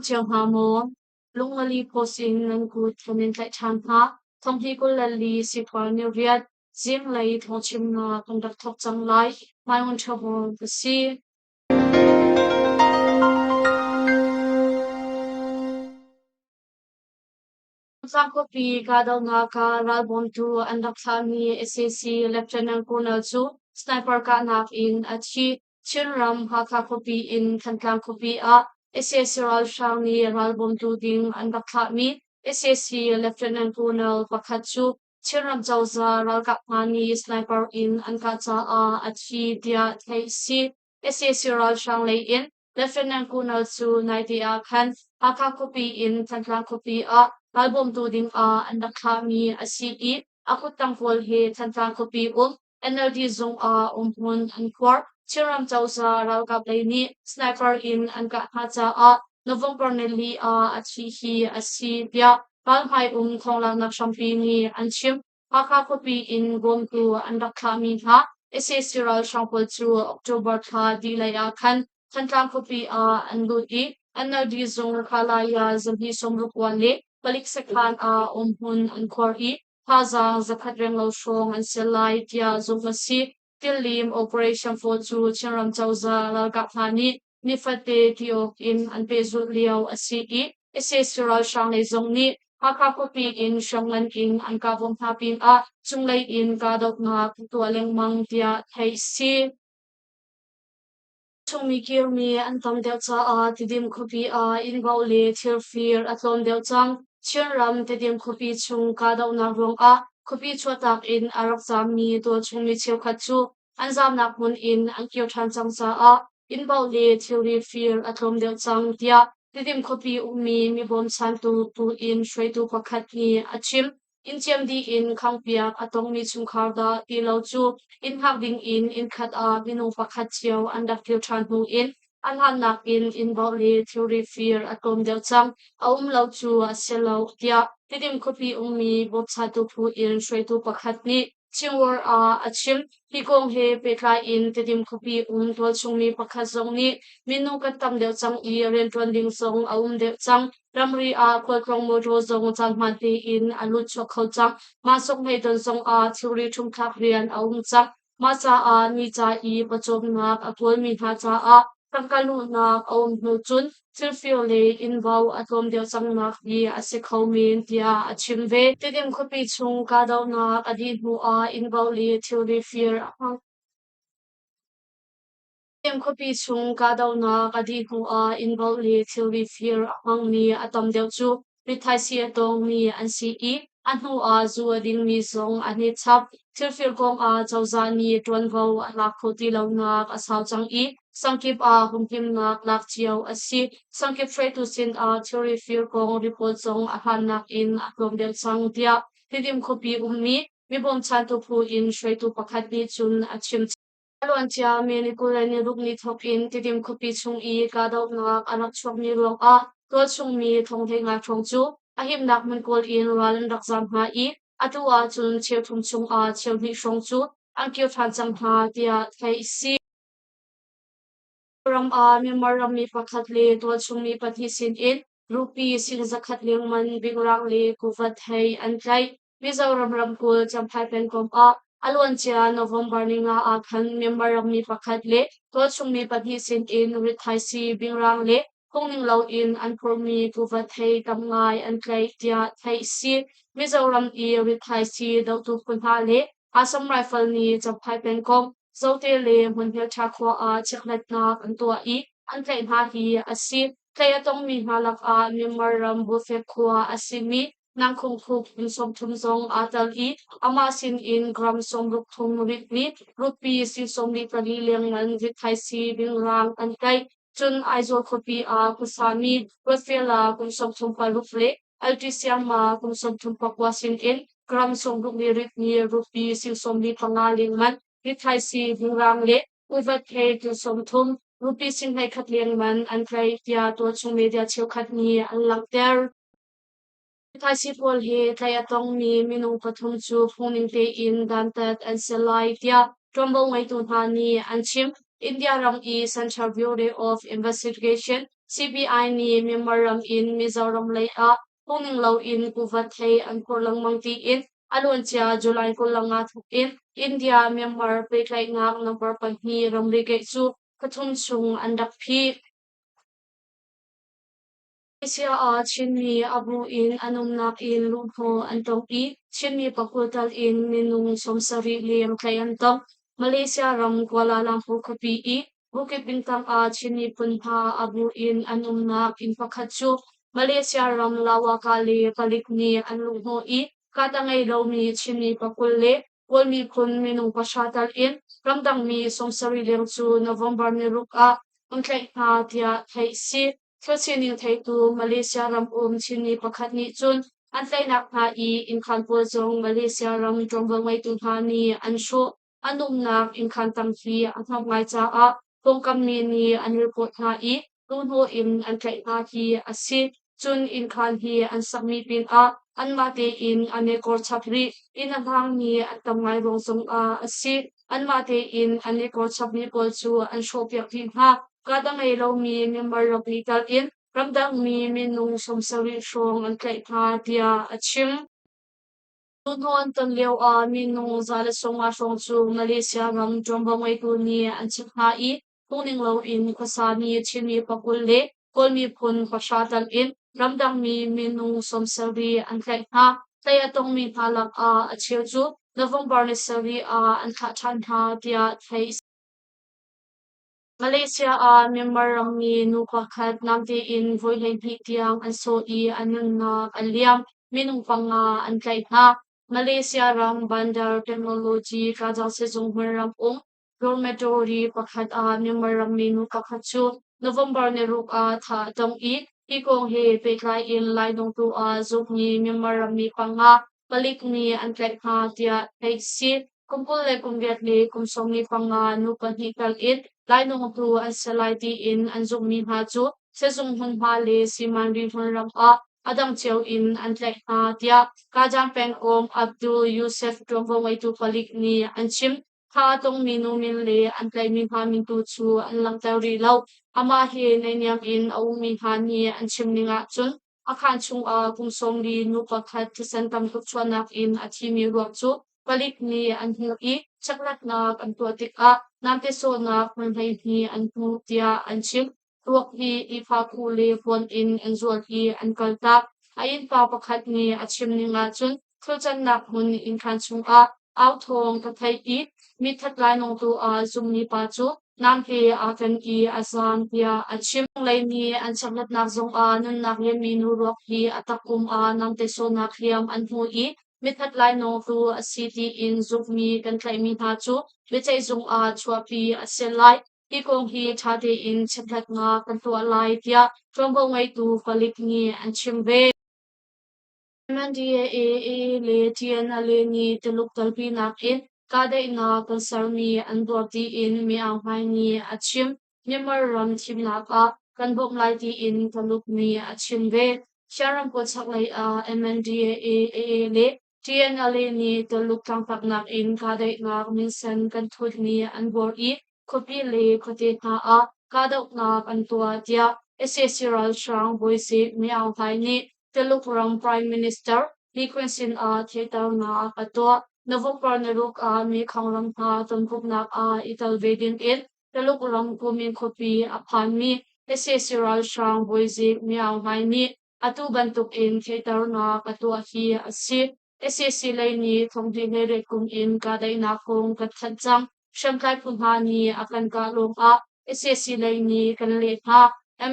cio hna maw? Lunglali post in nan kut kan in tlaih ṭhan hna. Thonghni 24 sikhual ni riat zinglei thawngchimnak kan rak thawk cang lai. Hmaiun ṭhabawl ka si. Thantlang khuapi kahdohnak ah ralbawmtu an rak thlahmi sac Lieutenant Colonel cu sniper kahnak in a thi. Chinram Hakha khuapi in Thantlang khuapi ah sac ralhrang nih ralbawmtu ding an rak thlahmi sac Lieutenant Colonel pakhat cu Chinram cozah ralkap hna nih sniper in an kah caah a thi tiah theih a si. Sac ralhrang lei in Lieutenant Colonel cu naite ah khan Hakha khuapi in Thantlang khuapi ah ralbawmtu ding ah an rak thlahmi a si i a kuttang pawl hi Thantlang khuapi um NLD zung ah umhmun an khuar. Chinram cozah ralkap lei nih sniper in an kah hna caah November nili ah a thih hi a si tiah ralhmai um thawnglaknak hrampi nih an chim. Hakha khuapi in bawmtu an rak thlahmi hna sac ralhrang pawl cu October thla dih lei ah khan Thantlang khuapi ah an lut i NLD zung Khalaya zahnih sawmruk uan le palik sakhan ah umhmun an khuar i thazaang zakhat renglo hrawng an si lai tiah zumh a si. Tillim Operation Force cu Chinram cozah ralkap hna nih nifate ti awk in an pehzulh lio a si i sac ralhrang lei zong nih Hakha khuapi in hriamngan in an kah bawm hna pinah cunglei in kahdohnak an tuah lengmang tiah theih a si. Chungmi kirmi an tam deuh caah Tidim khuapi ah inn bauh le thilfir a tlawm deuh cang. Chinram Tidim khuapi chung kahdohnak ruangah khuapi chuahtak in a rak zaammi tualchung mi cheukhat cu an zaamnak hmun in an kir ṭhan cang caah inn bauh le thilri fir a tlawm deuh cang tiah Tidim khuapi ummi mi bawmchantu phu in hruaitu pakhat nih a chim. Inn ciam dih in khangpiak a tongmi chungkhar dah ti lo cu inn hngak ding in innkhat ah minung pakhat cio an rak kir ṭhan hnu in a hlannak in inn bauh le thilri fir a tlawm deuh cang. A um lo cu a si lo tiah Tidim khuapi ummi bawmchantu phu in hruaitu pakhat nih Chingwar ah a chim. Hi kong he pehtlai in Tedim khuapi um tualchung mi pakhat zong nih minung kan tam deuh cang i rianṭuan ding zong a um deuh cang. Ramri ah khualtlawng mawṭaw zong caan hmaan tein a lut chuak kho cang. Mah sokhnei-don zong ah thilri ṭhumthlak rian a um cang. Mah caah mi ca i pawcawmnak a kawlmi hna caah tangka luhnak a um hnu cun thilfir le innvo a tlawm deuh cangnak hi a si kho men tiah a chim ve. Tidim khuapi chung kahdohnak a dih hnu ah innvo le thilri fir a hmang. Tidim khuapi chung kahdohnak a dih hnu ah innvo le thilri fir a hmangmi a tam deuh cu rithaisii a tawngmi an si i a hnu ah zu a dingmi zong an i chap. Thilfir kong ah cozah nih ṭuanvo a lak khawh ti lonak a sau cang i sangkip ah humhimnak lak cio a si. Sangkip hruaitu sinah thilri fir kong report zong a hlannak in a tlawm deuh cang tiah Tidim khuapi ummi mi bawmchantu phu in hruaitu pakhat nih cun a chim. A luancia May ni 26 ni thawk in Tidim khuapi chung i kahdohnak a rak chuakmi ruangah tualchung mi thong 15 hrawng cu a himnak hmun kawl in ral an rak zaam hna i atu ahcun cheuthum chungah cheuhnih hrawng cu an kir ṭhan cang hna tiah theih a si. Ram ah Myanmar rammi pakhat le tualchung mi pahnih sinin rupee sing zakhat lengmang bingrang le kuva thei an tlaih. Mizoram ramkulh Champhai pengkomh ah a luancia November 5 ah khan Myanmar rammi pakhat le tualchung mi pahnih sinin rithaisii bingrang le phungning loin an phurmi kuva thei tam ngai an tlaih tiah theih a si. Mizoram i rithaisii dohtu phu hna le Assam Rifle nih Champhai pengkomh Zote le Hmunhmelṭha khua ah chekhlatnak an tuah i an tlaih hna hi a si. Tlaih a tongmi hna lakah Myanmar ram Bufek khua a simi Nangkhung Khup kum 30 zong aa tel i amah sinin gram 60 thum ritmi rupee sing 44 lengmang rithaisii bingrang an tlaih. Cun Aizawl khuapi ah khuasami Ruatfela kum 36 le LT Siangma kum 34 sinin gram 60 ritmi rupee sing 45 lengmang rithaisii bingrang le uvat thei tu 30 rupee sing 11 lengmang an tlaih tiah tualchung media cheukhat nih an langhter. Thaisii pawl hi tlaih a tongmi minung pathum cu phungning tein dantat an si lai tiah ṭuanvo ngeitu hna nih an chim. India ram i Central Bureau of Investigation. CBI nih Myanmar ram in Mizoram lei ah phungning loin kuva thei an phur lengmang tiin a luancia July 25 thawk in India Myanmar pehtlaihnak number 2 ramri gate cu khuathum chung an rak phih. Malaysia ah Chinmi a bu in an umnak in luhhnawh an tong i Chinmi pakul tal in minung 70 leng tlaih an tong. Malaysia ram Kuala Lumpur khuapi i Bukit Bintang ah Chin miphun hna a bu in an umnak inn pakhat cu Malaysia ram Lawaka le palik nih an luhhnawh i kat a ngei lomi Chinmi pakul le Kawl miphun minung 10 tal in ramdangmi 70 leng cu November niruk ah an tlaih hna tiah theih a si. Thil sining theitu Malaysia ram um Chinmi pakhat nih cun an tlaihnak hna i innkhaan pawl zong Malaysia ram ṭuanvo ngeitu hna nih an hrawh. An umnak innkhaan tam hi a hnawm ngai caah pawngkam mi nih an report hna i luhhnawh in an tlaih hna hi a si. Cun innkhaan hi an sakmi pinah anmah tein an i kawr chap rih. Inn a hlangmi an tam ngai ruang zongah a si. Anmah tein an i kawr chapmi pawl cu an hrawhpiak dih hna. Kat a ngei lomi Myanmar ram nih tal in ramdangmi minung 70 hrawng an tlaih hna, tiah a chim. Luhhnawh an ton lioah minung 150 hrawng cu Malaysia ram ṭuanvo ngeitu nih an chek hna i phungning loin khuasami Chinmi 20 le Kawl miphun 10 tal in ramdangmi minung 70 an tlaih hna. Tlaih a tongmi hna lakah a cheu cu November ni 7 ah an thlah ṭhan hna, tiah theih a si. Malaysia ah Myanmar rammi nu pakhat namte in voi 12 tiang an sawh i a nunnak a liam. Minung 5 an tlaih hna. Malaysia ram Bandar Technology Kajang sizung hmunram um dormitory pakhat ah Myanmar rammi nu pakhat cu November niruk ah thah a tong i hi kong he pehtlai in lainawngtu ah zumhmi Myanmar rammi 5 palik nih an tlaih hna tiah theih a si. Kum 20 le kum 8 le kum 15 nu pahnih tal in lainawngtu an si lai tiin an zumhmi hna cu sizung hmunhma le simanri hmunram ah a dang cio in an tlaih hna tiah Kajang pengkomh Abdul Yusuf ṭuanvo ngeitu palik nih an chim. Thah a tongmi nu min le an tlaihmi hna min tu cu an langhter rih lo. Amah he naihniam in a ummi hna nih an chim ning ahcun a khaan chungah kum 40 nu pakhat thisen tam tuk chuahnak in a thimi ruak cu palik nih an hmuh i chekhlatnak an tuah tikah namte sawhnak hmun 12 an hmuh tiah an chim. Ruak hi ihphah le puan in an zual i an kaltak. A innpa pakhat nih a chim ning ahcun thilcannak hmun innkhaan chungah au thawng ka theih i mithat lainawngtu ah zummi pa cu namte aa ken i a zaam tiah a chim. Lei nih an chekhlatnak zongah nunnak liammi nu ruak hi a takpum ah namte sawhnak hliam an hmu i mithat lainawngtu a si tiin zumhmi kan tlaihmi hna cu biaceihzung ah chuahpi a si lai. Hi kong hi ṭha tein chekhlatnak kan tuah lai tiah ṭuanvo ngeitu palik nih an chim ve. MNDAA le TNLA nih Tuluk talpinak in kahdaihnak kan sermi an buar tiin Mi Aung Hlaing nih a chim. Myanmar ram thimnak ah kan bawmh lai tiin Tuluk nih a chim ve. Shan ramkulh chaklei ah MNDAA le TNLA nih Tuluk tlangtlaknak in kahdaihnak minsen kan thutmi an buar i khuapi le khuate hna ah kahdohnak an tuah tiah sac ralhrang bawizik Mi Aung Hlaing nih Tuluk ram Prime Minister Li Qian sinah theihternak a tuah. November niruk ah Mekong ram hna tonpumhnak ah i tel ve ding in Tuluk ram Kunming khuapi a phanmi sac ralhrang bawizik Mi Aung Hlaing nih Atu bantukin theihternak a tuah hi a si. Sac lei nih thonghnih hleiriat kum in kahdaihnak kong kan thanh cang. Hriamtlai phu hna nih a kan kah lawngah sac lei nih kan leh hna.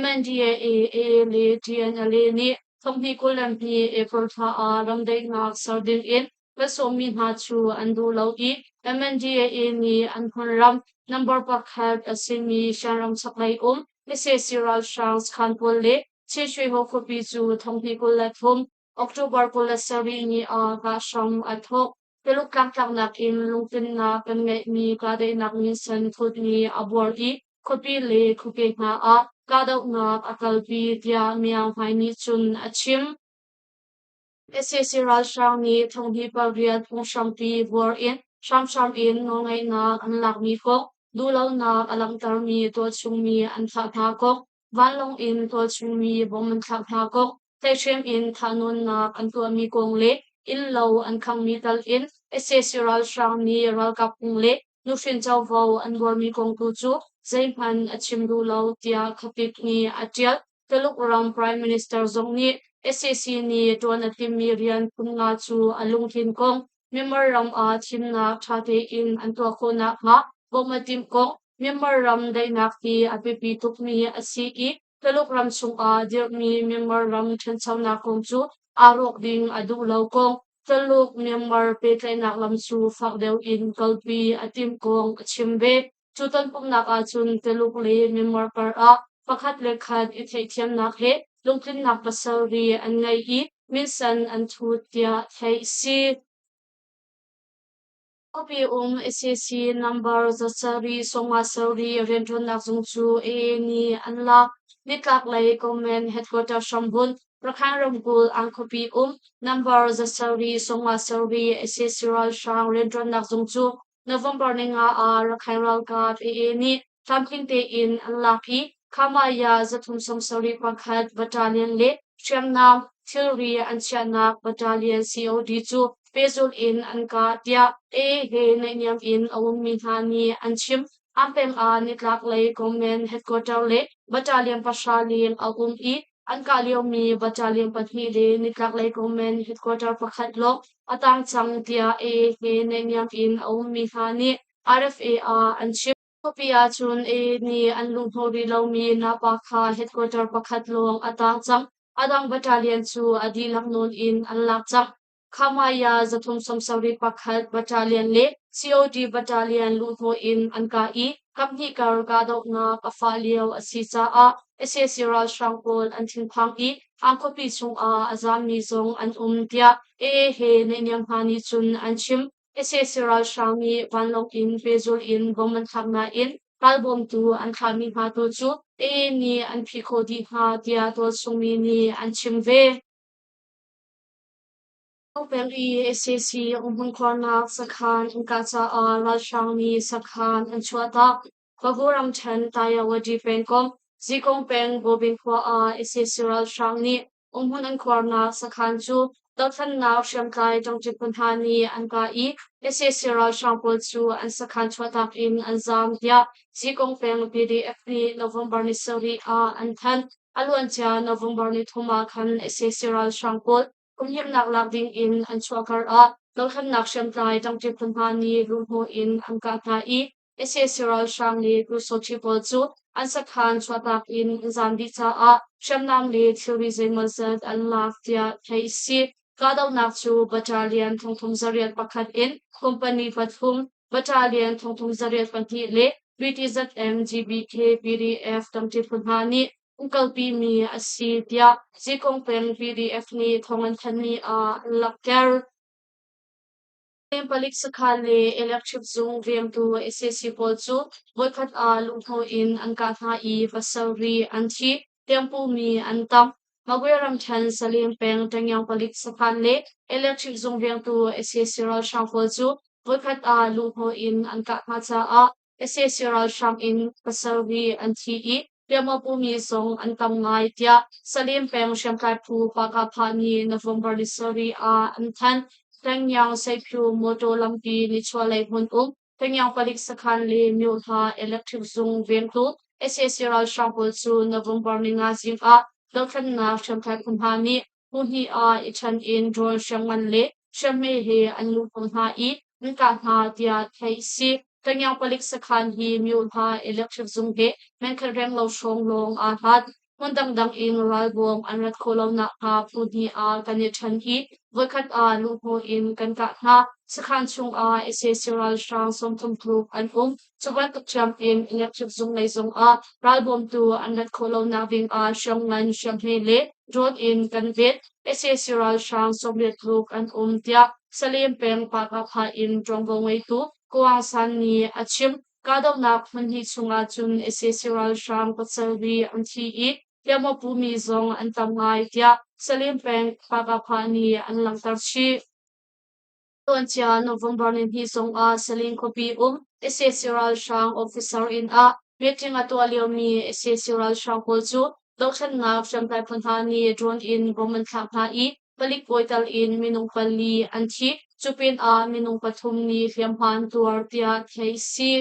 MNDAA, AA le TNLA nih 2022 April thla ah ramdaihnak ser ding in kan sawmmi hna cu an duh lo i MNDAA nih an hmunram number 1 a simi Shanram chaklei um sac ralhrang sakhan pawl le Chin Shui Ho khuapi cu 2023 October 27 ni ah kah hram a thawk. Tuluk tlangtlaknak in lungtlinnak kan ngeihmi kahdaihnak minsen thutmi a buar i khuapi le khuake hna ah kahdohnak a kalpi tiah Myaung Hlaing nih cun a chim. Sac ralhrang nih 2008 phunghrampi buar in hramhram in nawlngeihnak an lakmi kong duhlonak a langhtermi tualchungmi an thah hna kong. Vanlawng in tualchung mi bom an thlak hna kong, tlaihhrem in thahnawnnak an tuahmi kong le innlo an khanghmi tal in sac ralhrang nih ralkap phung le nuhrin covo an buarmi kong tu cu zeihmanh a chim duh lo tiah Khatib nih a ṭial. Tuluk ram Prime Minister zong nih sac nih ṭuan a timmi rian phun nga cu a lungtlin kong, Myanmar ram ah thimnak ṭha tein an tuah khawh nakhnga bawmh a timh kong, Myanmar ram daihnak hi a biapi tukmi a si i Tuluk ram chungah dirhmi Myanmar ram ṭhanchonak kong cu aa rawk ding a duh lo kong, Tuluk Myanmar pehtlaihnak lam cu fak deuh in kalpi a timh kong a chim ve. Cu tonpumhnak ahcun Tuluk le Myanmar kar ah pakhat le khat i theihthiamnak he lungtlinnak pasarih an ngei i minsen an thut tiah theih a si. Khuapi um sac number 7 sawmnga sarih rianṭuannak zung cu AA nih an lak. Nitlaklei Command Headquarter hrambunh Rakhine ramkulh Ang khuapi um number 7 50 sac ralhrang rianṭuannak zung cu November 5 ah Rakhine ralkap AA nih tlamtling tein an lak i Khamaya 371 Battalion le hriamnam thilri an chiahnak Battalion COD cu pehzulh in an kah tiah AA he naihniam in a ummi hna nih an chim. An peng ah nitlaklei Command Headquarter le Battalion 10 leng a um i an kah liomi battalion pahnih le nitlaklei Command Headquarter pakhat lawng a tang cang tiah AA he naihniam in a ummi hna nih RFA ah an chim. Khuapi ahcun AA nih an luhhnawh rih lomi Napa kha headquarter pakhat lawng a tang cang. A dang battalion cu a dihlak nawn in an lak cang. Khamaya 371 Battalion le COD Battalion luhhnawh in an kah i kaphnih kar kahdohnak a fah lio a si caah sac ralhrang pawl an thinphang i an khuapi chungah a zaammi zong an um tiah AA he naihniam hna nih cun an chim. Sac ralhrang nih vanlawng in pehzulh in bom an thlak nain ralbawmtu an thlahmi hna tu cu AA nih an phih khawh dih hna tiah tualchungmi nih an chim ve. Peng i sac umhmun khuarnak sakhan an kah caah ralhrang nih sakhan an chuahtak. Bago ramṭhen Tayawadi pengkomh Zikong peng Bawbin khua ah sac ralhrang nih umhmun an khuarnak sakhan cu dothlennak hriamtlai ṭangṭi phu hna nih an kah i sac ralhrang pawl cu an sakhan chuahtak in an zaam tiah Zikong peng PDF nih November ni 7 ah an thanh. A luancia November ni 3 ah khan sac ralhrang pawl humhimnak lak ding in an chuah karah dothlennak hriamtlai ṭangṭi phu hna nih luhhnawh in an kah hna i sac ralhrang le Pyusawhti pawl cu an sakhan chuahtak in an zaam dih caah hriamnam le thilri zeimawzat an lak tiah theih a si. Kahdohnak cu battalion 3801 in company pathum, battalion 3802 le BTZM, GBK, PDF ṭangṭi phu hna nih an kalpimi a si tiah Zikong peng PDF nih thawng an thanhmi ah an langhter. Palik sakhan le electric zung vengtu sac pawl cu voikhat ah lungtho in an kah hna i pasarih an thi, tiangpumi an tam. Magwe ramṭhen Saling peng Ṭangyang palik sakhan le electric zung vengtu sac ralhrang pawl cu voikhat ah luhhnawh in an kah hna caah sac ralhrang in pasarih an thi i hliamhma pumi zong an tam ngai tiah Salim peng hriamtlai phu Pahkahphah nih November ni 7 ah an thanh. Ṭangyang Seiphu motor lampi nichuahlei hmun um Ṭangyang palik sakhan le Myohla electric zung vengtu sac ralhrang pawl cu November 5 zing ah dothlennak hriamtlai phu hna nih Phu hnih ah i ṭhen in rawl hriamngan le hriamhme he an luhhnawh hna i an kah hna tiah theih a si. Ṭangyang palik sakhan hi Myohla electric zung he menkhat renglo hrawng lawng aa hlat. Hmun dangdang in ralbawm an rat khawh lonak hnga phu hnih ah kan i ṭhen i voikhat ah luhhnawh in kan kah hna. Sakhan chungah sac ralhrang 30 tluk an um. Cu bantuk ṭhiam in electric zung lei zongah ralbawmtu an rat khawh lonak ding ah hriamngan hriamhme le drone in kan vet. Sac ralhrang 80 tluk an um tiah Salem peng Pahkahphah in ṭuanvo ngeitu Ko Aung San nih a chim. Kahdohnak hmunhnih chungah cun sac ralhrang pasarih an thi i hliamhma pumi zong an tam ngai tiah Salem peng Pahkahphah nih an langhter chih. Tuancia November 2 zongah Saling khuapi um sac ralhrang officer inn ah Meeting a tuah liomi sac ralhrang pawl cu dohthlennak hriamtlai phu hna nih drone in bomb an thlak hna i palik bawi tal in minung pali an thi. Cu pinah minung pathum nih hliamhma an tuar tiah theih a si.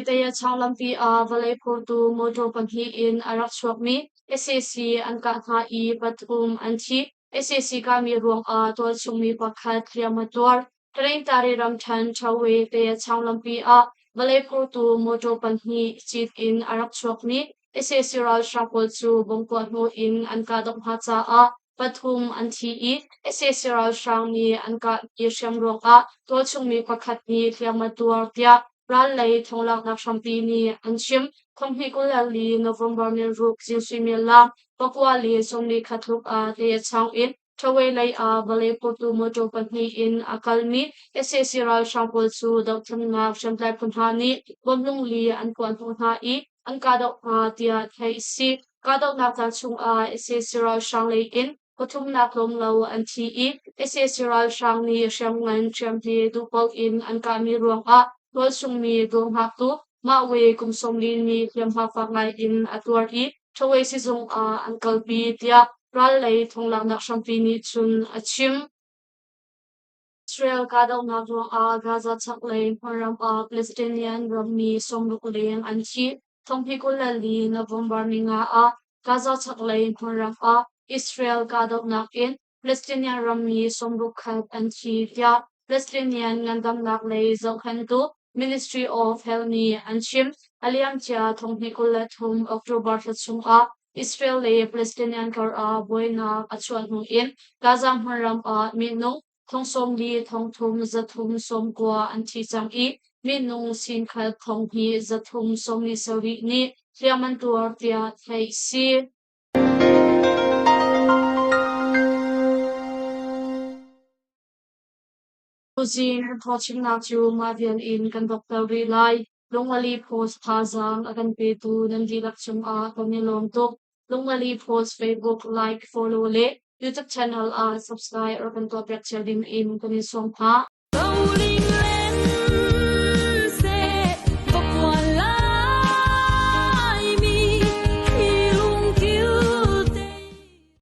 Tayachang lampi ah vawlei phortu motor pahnih in a rak chuakmi sac an kah hna i pathum an thi. Sac kahmi ruangah tualchung mi pakhat hliam a tuar. Tanintari ramṭhen Ṭhawe Tayachang lampi ah vawlei phortu motor pahnih cit in a rak chuakmi sac ralhrang pawl cu bomb puah hnu in an kahdoh hna caah pathum an thi i sac ralhrang nih an kahmi hriam ruangah tualchung mi pakhat nih hliam a tuar tiah ral lei thonglaknak hrampi nih an chim. 2024 November niruk zing suimilam 9:41 tluk ah Tayachang in Ṭhawei lei ah vawlei phortu motor pahnih in a kalmi sac ralhrang pawl cu dohthlennak hriamtlai phu hna nih bomb lungli an puah hnawh hna i an kahdoh hna tiah theih a si. Kahdohnak caan chungah sac ralhrang lei in pathumnak tlawm lo an thi i sac ralhrang nih hriamngan hriamhme duhpaoh in an kahmi ruangah tualchungmi dawhngaktu Mahwe kum 40 nih hliamhma fak ngai in a tuar i Ṭhawei sizung ah an kalpi tiah ral lei thonglaknak hrampi nih cun a chim. Israel kahdohnak ruangah Gaza chaklei hmunram ah Palestinian rammi 60 leng an thi. Thonghnih 24 November ninga ah Gaza chaklei hmunram ah Israel kahdohnak in Palestinian rammi 60 khat an thi tiah Palestinian ngandamnak lei zohkhenhtu Ministry of Health nih an chim. A liamcia thonghnih 23 October thla chungah Israel le Palestinian karah buainak a chuah hnu in Gaza hmunram ah minung thong 40 thong 3 390 an thi cang i minung 10,000 thong 2 300 47 nih hliam an tuar tiah theih a si. Tuzing kan thawngchimnak cu mah vial in kan dokter rih lai. Lungmali Post thazaang a kan petu nan dihlak cungah kan i lawm tuk. Lungmali Post Facebook like, follow le YouTube channel ah subscribe rak kan tuahpiak cio ding in kan in sawm hna. Rolling land.